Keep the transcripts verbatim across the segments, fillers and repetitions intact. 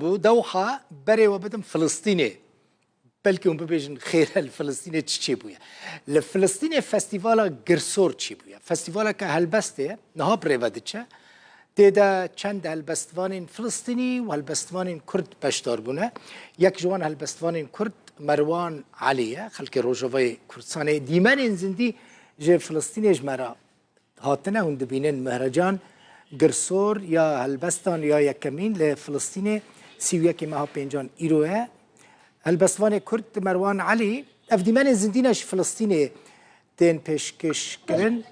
Bû Dewha, berê we bidim Filistînê. Belkî hûn bibêjin, xêr e, li Filistînê çi çêbûye? Li Filistînê festîvala Girsor çêbûye. Festîvaleke helbestê ye, niha bi rê ve diçe. Tê de çend helbestvanên Filistînî û helbestvanên Kurd beşdar bûne. Yek ji wan helbestvanên Kurd Merwan Elî ye, xelkê Rojavayê Kurdistanê. Dîmenên zindî ji Filistînê ji me re hatine, hûn dibînin Mihrecan Girsor ya helbestan ya yekemîn li Filistînê, sî û yekê meha pêncan îro ye. Helbestvanê Kurd Merwan Elî, ev dîmenên zindî ne ji Filistînê tên pêşkêş kirin.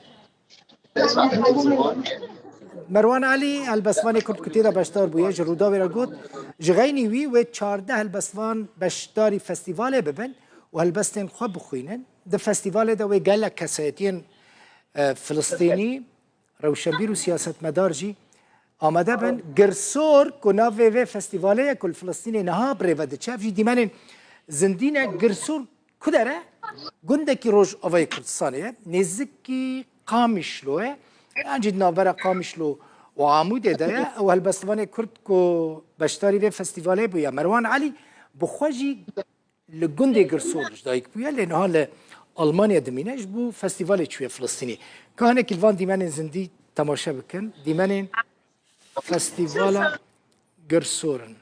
Merwan Elî, helbestvanê Kurd ku tê de beşdar bûye, ji Rûdawê re got, ji xeynî wî wê çardeh helbestvan beşdarî festîvalê bibin û helbestên xwe bixwînin. Di festîvalê de wê gelek kesayetiyên, e, Filistînî, rewşenbîr û siyasetmedar jî amade bin. Girsor ku navê vê festîvalê ye ku li Filistînê niha bi rê ve diçe, ev jî dîmenên zindî ne. Girsor ku der e? Gundekî Rojavayê Kurdistanê ye. Nêzikî Qamişlo ye. Yan jî di navbera Qamişlo û Amûdê de ye. Ew helbestvanê Kurd ku beşdarî vê festîvalê bûye, Merwan Elî, bi xwe jî li gundê Girsor ji dayik bûye, lê niha li Almanya dimîne, ji bo festîvalê çûye Filistînê. Ka hinekî li van dîmenên zindî temaşe bikin. Dîmenên festîvala Girsor in.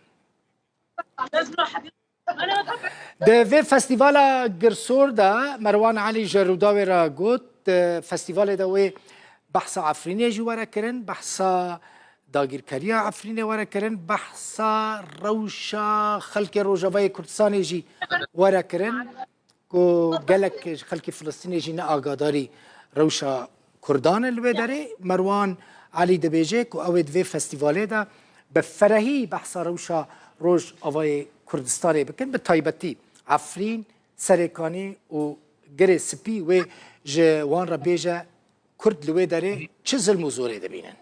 Di vê festîvala Girsor de Merwan Elî ji Rûdawê re got, di festîvalê de wê behsa Efrînê jî were kirin, behsa dagîrkeriya Efrînê were kirin, behsa rewşa xelkê Rojavayê Kurdistanê jî were kirin, ku gelek ji xelkê Filistînê jî ne agadarî rewşa Kurdan e li wê derê. Merwan Elî dibêje ku ew ê di vê festîvalê de bi ferehî behsa rewşa Rojavayê Kurdistanê bikin, bi taybetî Efrîn, Serêkanî û Girê Spî. Wê ji wan re bêje, Kurd li wê derê çi zilm û zorê dibînin?